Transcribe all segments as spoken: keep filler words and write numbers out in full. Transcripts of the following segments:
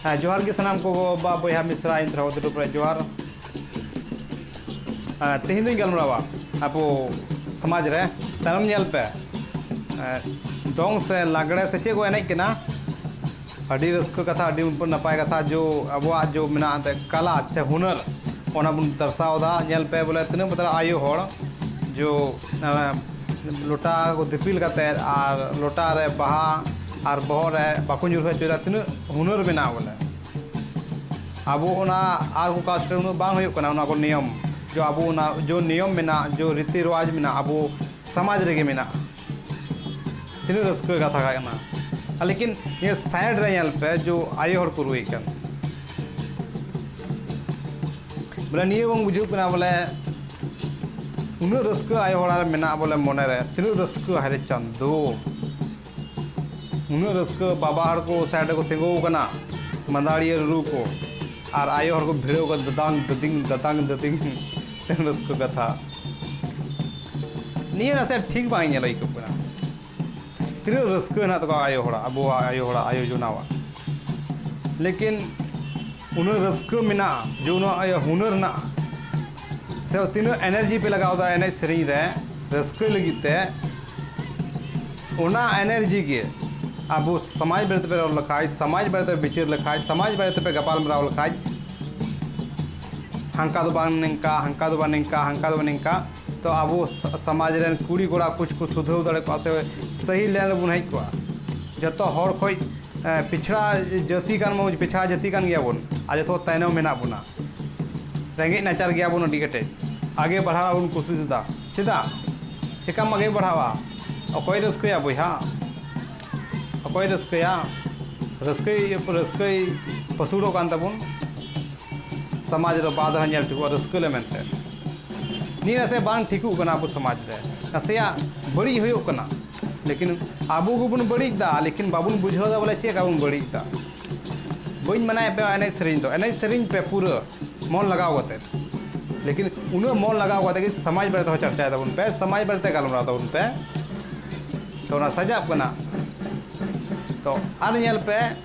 ᱦᱮᱸ, ᱡᱚᱦᱟᱨ ᱜᱮ ᱥᱟᱱᱟᱢ ᱠᱚ ᱜᱚ ᱵᱟᱵᱟ, ᱵᱚᱭᱦᱟ, ᱢᱤᱥᱨᱟ, ᱤᱧ ᱛᱚᱨᱚᱯ ᱛᱮ ᱨᱮ ᱡᱚᱦᱟᱨ᱾ ᱦᱮᱸ, ᱛᱮᱦᱮᱧ ᱫᱚᱧ ᱜᱟᱞᱢᱟᱨᱟᱣᱟ ᱟᱵᱚ ᱥᱚᱢᱟᱡᱽ ᱨᱮ ᱛᱟᱭᱱᱚᱢ ᱧᱮᱞ ᱯᱮ᱾ ᱦᱮᱸ, ᱫᱚᱝ ᱥᱮ ᱞᱟᱜᱽᱲᱮ ᱥᱮ ᱪᱮᱫ ᱠᱚ ᱮᱱᱮᱡ ᱠᱟᱱᱟ, ᱟᱹᱰᱤ ᱨᱟᱹᱥᱠᱟᱹ ᱠᱟᱛᱷᱟ, ᱟᱹᱰᱤ ᱱᱟᱯᱟᱭ ᱠᱟᱛᱷᱟ, ᱡᱚ ᱟᱵᱚᱣᱟᱜ ᱡᱚ ᱢᱮᱱᱟᱜᱼᱟ ᱮᱱᱛᱮᱫ ᱠᱟᱞᱟ ᱥᱮ ᱦᱩᱱᱟᱹᱨ, ᱚᱱᱟ ᱵᱚᱱ ᱫᱟᱨᱥᱟᱣ ᱮᱫᱟ᱾ ᱧᱮᱞ ᱯᱮ ᱵᱚᱞᱮ ᱛᱤᱱᱟᱹᱜ ᱵᱚᱛᱚᱨ ᱟᱭᱳ ᱦᱚᱲ ᱡᱚ, ᱮᱸ, ᱞᱚᱴᱟ ᱠᱚ ᱫᱤᱯᱤᱞ ᱠᱟᱛᱮᱫ ᱟᱨ ᱞᱚᱴᱟ ᱨᱮ ᱵᱟᱦᱟ ᱟᱨ ᱵᱚᱦᱚᱜ ᱨᱮ ᱵᱟᱠᱚ ᱧᱩᱨᱦᱟᱹ ᱦᱚᱪᱚᱭᱮᱫᱟ, ᱛᱤᱱᱟᱹᱜ ᱦᱩᱱᱟᱹᱨ ᱢᱮᱱᱟᱜᱼᱟ ᱵᱚᱞᱮ᱾ ᱟᱵᱚ ᱚᱱᱟ ᱟᱨ ᱠᱚ ᱠᱟᱥᱴ ᱨᱮ ᱩᱱᱟᱹᱜ ᱵᱟᱝ ᱦᱩᱭᱩᱜ ᱠᱟᱱᱟ ᱚᱱᱟ ᱠᱚ ᱱᱤᱭᱚᱢ, ᱡᱚ ᱟᱵᱚ ᱚᱱᱟ ᱡᱚ ᱱᱤᱭᱚᱢ ᱢᱮᱱᱟᱜ, ᱡᱚ ᱨᱤᱛᱤ ᱨᱮᱣᱟᱡᱽ ᱢᱮᱱᱟᱜ, ᱟᱵᱚ ᱥᱚᱢᱟᱡᱽ ᱨᱮᱜᱮ ᱢᱮᱱᱟᱜᱼᱟ᱾ ᱛᱤᱱᱟᱹᱜ ᱨᱟᱹᱥᱠᱟᱹ ᱠᱟᱛᱷᱟ ᱠᱟᱱᱟ᱾ ᱟᱨ ᱞᱮᱠᱤᱱ ᱱᱤᱭᱟᱹ ᱥᱟᱭᱤᱰ ᱨᱮ ᱧᱮᱞ ᱯᱮ, ᱡᱚ ᱟᱭᱳ ᱦᱚᱲ ᱠᱚ ᱨᱩᱭᱮᱫ ᱠᱟᱱ᱾ ᱵᱚᱞᱮ ᱱᱤᱭᱟᱹ ᱵᱟᱝ ᱵᱩᱡᱷᱟᱹᱜ ᱠᱟᱱᱟ, ᱵᱚᱞᱮ ᱩᱱᱟᱹᱜ ᱨᱟᱹᱥᱠᱟᱹ ᱟᱭᱳ ᱦᱚᱲ ᱨᱮ ᱢᱮᱱᱟᱜᱼᱟ, ᱵᱚᱞᱮ ᱢᱚᱱᱮ ᱨᱮ ᱛᱤᱱᱟᱹᱜ ᱨᱟᱹᱥᱠᱟᱹ, ᱦᱟᱭ ᱨᱮ ᱪᱟᱸᱫᱚ᱾ ᱩᱱᱟᱹᱜ ᱨᱟᱹᱥᱠᱟᱹ, ᱵᱟᱵᱟ ᱦᱚᱲ ᱠᱚ ᱥᱟᱭᱤᱰ ᱨᱮᱠᱚ ᱛᱤᱸᱜᱩ ᱟᱠᱟᱱᱟ, ᱢᱟᱹᱫᱟᱹᱲᱤᱭᱟᱹ ᱨᱩᱨᱩ ᱠᱚ, ᱟᱨ ᱟᱭᱳ ᱦᱚᱲ ᱠᱚ ᱵᱷᱤᱲᱟᱹᱣ ᱠᱟᱛᱮ ᱫᱟᱫᱟᱝ ᱫᱟᱫᱤᱝ, ᱫᱟᱫᱟᱝ ᱫᱟᱫᱤᱝ᱾ ᱨᱟᱹᱥᱠᱟᱹ ᱠᱟᱛᱷᱟ᱾ ᱱᱤᱭᱟᱹ ᱱᱟᱥᱮ ᱴᱷᱤᱠ ᱵᱟᱝ ᱧᱮᱞ ᱟᱹᱭᱠᱟᱹᱜ ᱠᱟᱱᱟ᱾ ᱛᱤᱱᱟᱹᱜ ᱨᱟᱹᱥᱠᱟᱹ ᱦᱮᱱᱟᱜ ᱛᱟᱠᱚᱣᱟ ᱟᱭᱳ ᱦᱚᱲᱟᱜ, ᱟᱵᱚᱣᱟᱜ ᱟᱭᱳ ᱦᱚᱲᱟᱜ, ᱟᱭᱳ ᱡᱚᱱᱟᱣᱟᱜ᱾ ᱞᱮᱠᱤᱱ ᱩᱱᱟᱹᱜ ᱨᱟᱹᱥᱠᱟᱹ ᱢᱮᱱᱟᱜᱼᱟ ᱡᱮ ᱩᱱᱟᱹᱜ ᱟᱭᱳ ᱦᱩᱱᱟᱹᱨ ᱦᱮᱱᱟᱜᱼᱟ, ᱥᱮ ᱛᱤᱱᱟᱹᱜ ᱮᱱᱟᱨᱡᱤ ᱯᱮ ᱞᱟᱜᱟᱣ ᱮᱫᱟ ᱮᱱᱮᱡ ᱥᱮᱨᱮᱧ ᱨᱮ, ᱨᱟᱹᱥᱠᱟᱹ ᱞᱟᱹᱜᱤᱫ ᱛᱮ, ᱚᱱᱟ ᱮᱱᱟᱨᱡᱤ ᱜᱮ ᱟᱵᱚ ᱥᱚᱢᱟᱡᱽ ᱵᱟᱨᱮ ᱛᱮᱯᱮ ᱨᱚᱲ ᱞᱮᱠᱷᱟᱡ, ᱥᱚᱢᱟᱡᱽ ᱵᱟᱨᱮ ᱛᱮᱯᱮ ᱵᱤᱪᱟᱹᱨ ᱞᱮᱠᱷᱟᱡ, ᱥᱚᱢᱟᱡᱽ ᱵᱟᱨᱮ ᱛᱮᱯᱮ ᱜᱟᱯᱟᱞ ᱢᱟᱨᱟᱣ ᱞᱮᱠᱷᱟᱡ, ᱦᱟᱱᱠᱟ ᱫᱚ ᱵᱟᱝ ᱱᱤᱝᱠᱟ, ᱦᱟᱱᱠᱟ ᱫᱚ ᱵᱟᱝ ᱱᱤᱝᱠᱟ, ᱦᱟᱱᱠᱟ ᱫᱚ ᱵᱟᱝ ᱱᱤᱝᱠᱟ, ᱛᱚ ᱟᱵᱚ ᱥ-, ᱥᱚᱢᱟᱡᱽ ᱨᱮᱱ ᱠᱩᱲᱤ ᱠᱚᱲᱟ ᱠᱩᱪ ᱠᱚ ᱥᱩᱫᱷᱟᱹᱣ ᱫᱟᱲᱮ ᱠᱚᱜᱼᱟ ᱥᱮ ᱥᱟᱹᱦᱤ ᱞᱟᱭᱤᱱ ᱨᱮᱵᱚᱱ ᱦᱮᱡ ᱠᱚᱜᱼᱟ᱾ ᱡᱚᱛᱚ ᱦᱚᱲ ᱠᱷᱚᱡ, ᱮ, ᱯᱤᱪᱷᱲᱟ ᱡᱟᱹᱛᱤ ᱠᱟᱱ, ᱯᱤᱪᱷᱲᱟ ᱡᱟᱹᱛᱤ ᱠᱟᱱ ᱜᱮᱭᱟ ᱵᱚᱱ ᱟᱨ ᱡᱚᱛᱚ ᱛᱟᱭᱱᱚᱢ ᱢᱮᱱᱟᱜ ᱵᱚᱱᱟ᱾ ᱨᱮᱸᱜᱮᱡ ᱱᱟᱪᱟᱨ ᱜᱮᱭᱟ ᱵᱚᱱ ᱟᱹᱰᱤ ᱠᱟᱹᱴᱤᱡ᱾ ᱟᱜᱮ ᱵᱟᱲᱦᱟᱣ ᱵᱚᱱ ᱠᱩᱥᱤᱥ ᱮᱫᱟ᱾ ᱪᱮᱫᱟᱜ? ᱪᱮᱠᱟᱢ ᱟᱜᱮ ᱵᱟᱲᱦᱟᱣᱟ? ᱚᱠᱚᱭ ᱨᱟᱹᱥᱠᱟᱹᱭᱟ ᱵᱚᱭᱦᱟ? ᱚᱠᱚᱭ ᱨᱟᱹᱥᱠᱟᱹᱭᱟ? ᱨᱟᱹᱥᱠᱟᱹᱭ, ᱨᱟᱹᱥᱠᱟᱹᱭ ᱯᱟᱹᱥᱩᱲᱚᱜ ᱠᱟᱱ ᱛᱟᱵᱚᱱ᱾ ᱥᱚᱢᱟᱡᱽ ᱨᱮ ᱵᱟᱨ ᱫᱷᱟᱣ ᱧᱮᱞ ᱴᱷᱤᱠᱚᱜᱼᱟ ᱨᱟᱹᱥᱠᱟᱹ ᱞᱮ ᱢᱮᱱᱛᱮ᱾ ᱱᱤᱭᱟᱹ ᱱᱟᱥᱮ ᱵᱟᱝ ᱴᱷᱤᱠᱚᱜ ᱠᱟᱱᱟ ᱟᱵᱚ ᱥᱚᱢᱟᱡᱽ ᱨᱮ᱾ ᱱᱟᱥᱮᱭᱟᱜ ᱵᱟᱹᱲᱤᱡ ᱦᱩᱭᱩᱜ ᱠᱟᱱᱟ᱾ ᱞᱮᱠᱤᱱ ᱟᱵᱚ ᱜᱮᱵᱚᱱ ᱵᱟᱹᱲᱤᱡ ᱮᱫᱟ, ᱞᱮᱠᱤᱱ ᱵᱟᱵᱚᱱ ᱵᱩᱡᱷᱟᱹᱣ ᱮᱫᱟ ᱵᱚᱞᱮ ᱪᱮᱫ ᱞᱮᱠᱟ ᱵᱚᱱ ᱵᱟᱹᱲᱤᱡ ᱮᱫᱟ᱾ ᱵᱟᱹᱧ ᱢᱟᱱᱟᱭᱮᱫ ᱯᱮᱭᱟ ᱮᱱᱮᱡ ᱥᱮᱨᱮᱧ ᱫᱚ, ᱮᱱᱮᱡ ᱥᱮᱨᱮᱧ ᱯᱮ ᱯᱩᱨᱟᱹ ᱢᱚᱱ ᱞᱟᱜᱟᱣ ᱠᱟᱛᱮ, ᱞᱮᱠᱤᱱ ᱩᱱᱟᱹᱜ ᱢᱚᱱ ᱞᱟᱜᱟᱣ ᱠᱟᱛᱮ ᱜᱮ ᱥᱚᱢᱟᱡᱽ ᱵᱟᱨᱮ ᱛᱮᱦᱚᱸ ᱪᱟᱨᱪᱟᱭ ᱛᱟᱵᱚᱱ ᱯᱮ, ᱥᱚᱢᱟᱡᱽ ᱵᱟᱨᱮ ᱛᱮ ᱜᱟᱞᱢᱟᱨᱟᱣ ᱛᱟᱵᱚᱱ ᱯᱮ᱾ ᱛᱚ ᱚᱱᱟ ᱥᱟᱡᱟᱜ ᱠᱟᱱᱟ᱾ ᱛᱚ ᱟᱨ ᱧᱮᱞ ᱯᱮ,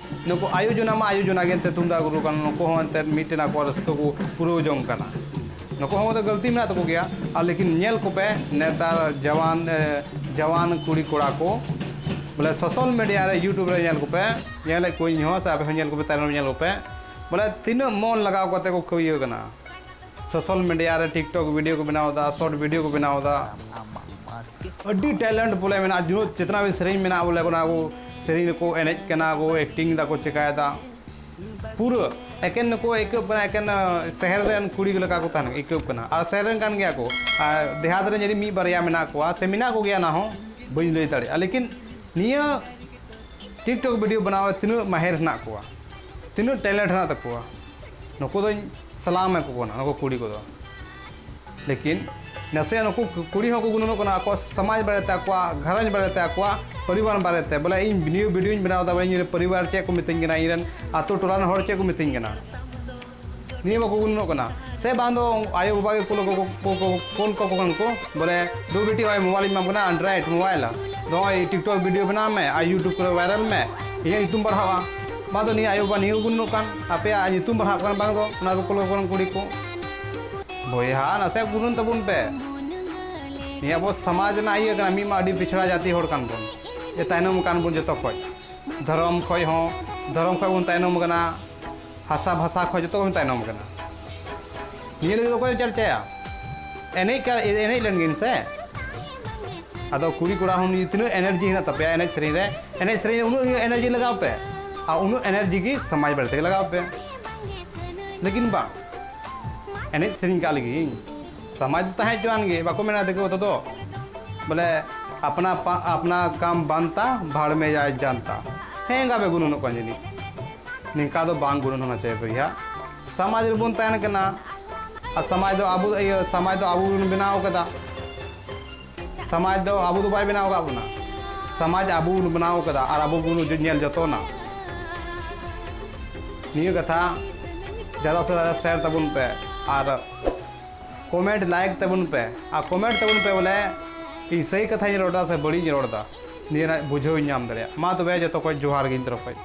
ᱱᱩᱠᱩ ᱟᱭᱳ ᱡᱚᱱᱟ ᱢᱟ ᱟᱭᱳ ᱡᱚᱱᱟ ᱜᱮ ᱮᱱᱛᱮ ᱛᱩᱢᱫᱟᱜ ᱨᱩ ᱠᱟᱱᱟ, ᱱᱩᱠᱩ ᱦᱚᱸ ᱮᱱᱛᱮ ᱢᱤᱫᱴᱮᱱ ᱟᱠᱚᱣᱟᱜ ᱨᱟᱹᱥᱠᱟᱹ ᱠᱚ ᱯᱩᱨᱟᱹᱣ ᱡᱚᱝ ᱠᱟᱱᱟ᱾ ᱱᱩᱠᱩ ᱦᱚᱸ ᱜᱟᱹᱞᱛᱤ ᱢᱮᱱᱟᱜ ᱛᱟᱠᱚ ᱜᱮᱭᱟ᱾ ᱟᱨ ᱞᱮᱠᱤᱱ ᱧᱮᱞ ᱠᱚᱯᱮ ᱱᱮᱛᱟᱨ ᱡᱟᱣᱟᱱ, ᱮ, ᱡᱟᱣᱟᱱ ᱠᱩᱲᱤ ᱠᱚᱲᱟ ᱠᱚ ᱵᱚᱞᱮ social media ᱨᱮ, YouTube ᱨᱮ ᱧᱮᱞ ᱠᱚᱯᱮ, ᱧᱮᱞᱮᱫ ᱠᱚᱣᱟᱧ ᱤᱧ ᱦᱚᱸ, ᱥᱮ ᱟᱯᱮ ᱦᱚᱸ ᱧᱮᱞ ᱠᱚᱯᱮ, ᱛᱟᱭᱱᱚᱢ ᱧᱮᱞ ᱠᱚᱯᱮ, ᱵᱚᱞᱮ ᱛᱤᱱᱟᱹᱜ ᱢᱚᱱ ᱞᱟᱜᱟᱣ ᱠᱟᱛᱮ ᱠᱚ ᱠᱟᱹᱢᱤᱭᱟᱹ ᱠᱟᱱᱟ᱾ Social media ᱨᱮ TikTok video ᱠᱚ ᱵᱮᱱᱟᱣ ᱮᱫᱟ, short video ᱠᱚ ᱵᱮᱱᱟᱣ ᱮᱫᱟ᱾ ᱟᱹᱰᱤ talent ᱵᱚᱞᱮ ᱢᱮᱱᱟᱜᱼᱟ, ᱡᱩᱱᱩ ᱡᱤᱛᱱᱟ ᱵᱷᱤ ᱥᱮᱨᱮᱧ ᱢᱮᱱᱟᱜᱼᱟ ᱵᱚᱞᱮ, ᱚᱱᱟ ᱠᱚ ᱥᱮᱨᱮᱧ ᱨᱮᱠᱚ ᱮᱱᱮᱡ ᱠᱟᱱᱟ ᱠᱚ, acting ᱫᱟᱠᱚ, ᱪᱮᱠᱟᱭᱮᱫᱟ᱾ ᱯᱩᱨᱟᱹ ᱮᱠᱮᱱ ᱱᱩᱠᱩ ᱟᱹᱭᱠᱟᱹᱜ ᱠᱟᱱᱟ, ᱮᱠᱮᱱ, ᱟᱸ, ᱥᱟᱦᱟᱨ ᱨᱮᱱ ᱠᱩᱲᱤ ᱞᱮᱠᱟ ᱠᱚ ᱛᱟᱦᱮᱱ ᱟᱹᱭᱠᱟᱹᱜ ᱠᱟᱱᱟ᱾ ᱟᱨ ᱥᱟᱦᱟᱨ ᱨᱮᱱ ᱠᱟᱱ ᱜᱮᱭᱟ ᱠᱚ, ᱟᱨ ᱫᱮᱦᱟᱛ ᱨᱮ ᱡᱟᱹᱱᱤᱡ ᱢᱤᱫ ᱵᱟᱨᱭᱟ ᱢᱮᱱᱟᱜ ᱠᱚᱣᱟ, ᱥᱮ ᱢᱮᱱᱟᱜ ᱠᱚᱜᱮᱭᱟ, ᱚᱱᱟ ᱦᱚᱸ ᱵᱟᱹᱧ ᱞᱟᱹᱭ ᱫᱟᱲᱮᱭᱟᱜᱼᱟ᱾ ᱞᱮᱠᱤᱱ ᱱᱤᱭᱟᱹ TikTok video ᱵᱮᱱᱟᱣ ᱨᱮ ᱛᱤᱱᱟᱹᱜ ᱢᱟᱦᱮᱨ ᱦᱮᱱᱟᱜ ᱠᱚᱣᱟ, ᱛᱤᱱᱟᱹᱜ talent ᱦᱮᱱᱟᱜ ᱛᱟᱠᱚᱣᱟ, ᱱᱩᱠᱩ ᱫᱚᱧ ᱥᱟᱞᱟᱢ ᱟᱠᱚ ᱠᱟᱱᱟ, ᱱᱩᱠᱩ ᱠᱩᱲᱤ ᱠᱚᱫᱚ᱾ ᱞᱮᱠᱤᱱ ᱱᱟᱥᱮᱭᱟᱜ ᱱᱩᱠᱩ ᱠᱩᱲᱤ ᱦᱚᱸᱠᱚ ᱜᱩᱱᱟᱹᱱᱚᱜ ᱠᱟᱱᱟ ᱟᱠᱚᱣᱟᱜ ᱥᱚᱢᱟᱡᱽ ᱵᱟᱨᱮᱛᱮ, ᱟᱠᱚᱣᱟᱜ ᱜᱷᱟᱨᱚᱸᱡᱽ ᱵᱟᱨᱮᱛᱮ, ᱟᱠᱚᱣᱟᱜ ᱯᱚᱨᱤᱵᱟᱨ ᱵᱟᱨᱮᱛᱮ᱾ ᱵᱚᱞᱮ, ᱤᱧ ᱱᱤᱭᱟᱹ videoᱧ ᱵᱮᱱᱟᱣ ᱮᱫᱟ, ᱵᱚᱞᱮ, ᱤᱧ ᱨᱮᱱ ᱯᱚᱨᱤᱵᱟᱨ ᱪᱮᱫ ᱠᱚ ᱢᱤᱛᱟᱹᱧ ᱠᱟᱱᱟ, ᱤᱧ ᱨᱮᱱ ᱟᱛᱳ ᱴᱚᱞᱟ ᱨᱮᱱ ᱦᱚᱲ ᱪᱮᱫ ᱠᱚ ᱢᱤᱛᱟᱹᱧ ᱠᱟᱱᱟ, ᱱᱤᱭᱟᱹ ᱵᱟᱠᱚ ᱜᱩᱱᱟᱹᱱᱚᱜ ᱠᱟᱱᱟ᱾ ᱥᱮ ᱵᱟᱝ ᱫᱚ ᱟᱭᱳ ᱵᱟᱵᱟ ᱜᱮ ᱠᱩᱞ ᱠᱟᱠᱚ, ᱠᱩᱞ ᱠᱟᱠᱚ, ᱠᱩᱞ ᱠᱟᱠᱚ ᱠᱟᱱᱟ ᱠᱚ, ᱵᱚᱞᱮ, "ᱫᱩ ᱵᱤᱴᱤ, ᱦᱚᱸᱜᱼᱚᱭ mobileᱤᱧ ᱮᱢᱟᱢ ᱠᱟᱱᱟ, Android mobile, ᱫᱚ ᱱᱚᱜᱼᱚᱭ TikTok video ᱵᱮᱱᱟᱣ ᱢᱮ ᱟᱨ YouTube ᱠᱚᱨᱮ viral ᱢᱮ, ᱤᱧᱟᱹᱜ ᱧᱩᱛᱩᱢ ᱵᱟᱲᱦᱟᱜᱼᱟ᱾" ᱵᱟᱝ ᱫᱚ ᱱᱤᱭᱟᱹ ᱟᱭᱳ ᱵᱟᱵᱟ ᱱᱤᱭᱟᱹ ᱠᱚ ᱜᱩᱱᱟᱹᱱᱚᱜ ᱠᱟᱱ, ᱟᱯᱮᱭᱟᱜ ᱧᱩᱛᱩᱢ ᱵᱟᱲᱦᱟᱜ ᱠᱟᱱ, ᱵᱟᱝ ᱫᱚ ᱚᱱᱟ ᱠᱚ ᱠᱩᱞ ᱠᱟᱠᱚ ᱠᱟᱱᱟ ᱠᱩᱲᱤ ᱠᱚ᱾ ᱵᱚᱭᱦᱟ, ᱱᱟᱥᱮ ᱜᱩᱱᱟᱹᱱ ᱛᱟᱵᱚᱱ ᱯᱮ᱾ ᱱᱤᱭᱟᱹ ᱟᱵᱚ ᱥᱚᱢᱟᱡᱽ ᱨᱮᱱᱟᱜ ᱤᱭᱟᱹ ᱠᱟᱱᱟ, ᱢᱤᱫ ᱢᱟ ᱟᱹᱰᱤ ᱯᱤᱪᱷᱲᱟ ᱡᱟᱹᱛᱤ ᱦᱚᱲ ᱠᱟᱱ ᱵᱚᱱ, ᱮ, ᱛᱟᱭᱱᱚᱢ ᱠᱟᱱ ᱵᱚᱱ ᱡᱚᱛᱚ ᱠᱷᱚᱡ᱾ ᱫᱷᱚᱨᱚᱢ ᱠᱷᱚᱡ ᱦᱚᱸ, ᱫᱷᱚᱨᱚᱢ ᱠᱷᱚᱡ ᱵᱚᱱ ᱛᱟᱭᱱᱚᱢ ᱠᱟᱱᱟ, ᱦᱟᱥᱟ ᱵᱷᱟᱥᱟ ᱠᱷᱚᱡ ᱡᱚᱛᱚ ᱠᱷᱚᱡ ᱵᱚᱱ ᱛᱟᱭᱱᱚᱢ ᱠᱟᱱᱟ᱾ ᱱᱤᱭᱟᱹ ᱞᱟᱹᱜᱤᱫ ᱚᱠᱚᱭ ᱪᱚᱨᱪᱟᱭᱟ? ᱮᱱᱮᱡ ᱠᱟ-, ᱮᱱᱮᱡ ᱞᱮᱱ ᱜᱤᱧ ᱥᱮ᱾ ᱟᱫᱚ ᱠᱩᱲᱤ ᱠᱚᱲᱟ ᱦᱚᱸ ᱱᱤᱭᱟᱹ ᱛᱤᱱᱟᱹᱜ energy ᱦᱮᱱᱟᱜ ᱛᱟᱯᱮᱭᱟ ᱮᱱᱮᱡ ᱥᱮᱨᱮᱧ ᱨᱮ, ᱮᱱᱮᱡ ᱥᱮᱨᱮᱧ ᱨᱮ ᱩᱱᱟᱹᱜ ᱜᱮ energy ᱞᱟᱜᱟᱣ ᱯᱮ, ᱟᱨ ᱩᱱᱟᱹᱜ energy ᱜᱮ ᱥᱚᱢᱟᱡᱽ ᱵᱟᱨᱮ ᱛᱮᱜᱮ ᱞᱟᱜᱟᱣ ᱯᱮ᱾ ᱞᱮᱠᱤᱱ ᱵᱟᱝ, ᱮᱱᱮᱡ ᱥᱮᱨᱮᱧ ᱠᱟᱜ ᱞᱟᱹᱜᱤᱫ ᱤᱧ᱾ ᱥᱚᱢᱟᱡᱽ ᱫᱚ ᱛᱟᱦᱮᱸ ᱦᱚᱪᱚᱣᱟᱱ ᱜᱮ, ᱵᱟᱠᱚ ᱢᱮᱱᱟ ᱫᱤᱠᱩ ᱠᱚᱫᱚ ᱫᱚ, ᱵᱚᱞᱮ, "ᱟᱯᱱᱟ ᱯᱟ-, ᱟᱯᱱᱟ ᱠᱟᱢ ᱵᱟᱱᱛᱟ, ᱵᱷᱟᱲ ᱢᱮ ᱡᱟᱭ ᱡᱟᱱᱛᱟ᱾" ᱦᱮᱸ, ᱮᱸᱜᱟ ᱵᱮ ᱜᱩᱱᱩᱱᱚᱜ ᱠᱟᱱ ᱡᱟᱹᱱᱤᱡ᱾ ᱱᱤᱝᱠᱟ ᱫᱚ ᱵᱟᱝ ᱜᱩᱱᱩᱱ ᱦᱚᱱᱟ ᱪᱟᱦᱤᱭᱮ ᱵᱚᱭᱦᱟ᱾ ᱥᱚᱢᱟᱡᱽ ᱨᱮᱵᱚᱱ ᱛᱟᱦᱮᱱ ᱠᱟᱱᱟ, ᱟᱨ ᱥᱚᱢᱟᱡᱽ ᱫᱚ ᱟᱵᱚ, ᱤᱭᱟᱹ, ᱥᱚᱢᱟᱡᱽ ᱫᱚ ᱟᱵᱚ ᱵᱚᱱ ᱵᱮᱱᱟᱣ ᱠᱟᱫᱟ᱾ ᱥᱚᱢᱟᱡᱽ ᱫᱚ ᱟᱵᱚ ᱫᱚ ᱵᱟᱭ ᱵᱮᱱᱟᱣ ᱟᱠᱟᱫ ᱵᱚᱱᱟ, ᱥᱚᱢᱟᱡᱽ ᱟᱵᱚ ᱵᱚᱱ ᱵᱮᱱᱟᱣ ᱟᱠᱟᱫᱟ ᱟᱨ ᱟᱵᱚ ᱵᱚᱱ ᱧᱮᱞ ᱡᱚᱛᱚᱱᱟ᱾ ᱱᱤᱭᱟᱹ ᱠᱟᱛᱷᱟ ᱡᱟᱫᱟ ᱥᱮ ᱡᱟᱫᱟ share ᱛᱟᱵᱚᱱ ᱯᱮ ᱟᱨ comment, like ᱛᱟᱵᱚᱱ ᱯᱮ ᱟᱨ comment ᱛᱟᱵᱚᱱ ᱯᱮ ᱵᱚᱞᱮ ᱤᱧ ᱥᱟᱹᱦᱤ ᱠᱟᱛᱷᱟᱧ ᱨᱚᱲ ᱮᱫᱟ ᱥᱮ ᱵᱟᱹᱲᱤᱡ ᱤᱧ ᱨᱚᱲ ᱮᱫᱟ, ᱱᱤᱭᱟᱹ ᱨᱮᱱᱟᱜ ᱵᱩᱡᱷᱟᱹᱣ ᱤᱧ ᱧᱟᱢ ᱫᱟᱲᱮᱭᱟᱜᱼᱟ᱾ ᱢᱟ ᱛᱚᱵᱮ ᱡᱚᱛᱚ ᱠᱷᱚᱡ ᱡᱚᱦᱟᱨ ᱜᱮ ᱤᱧ ᱛᱚᱨᱚᱯ ᱠᱷᱚᱡ᱾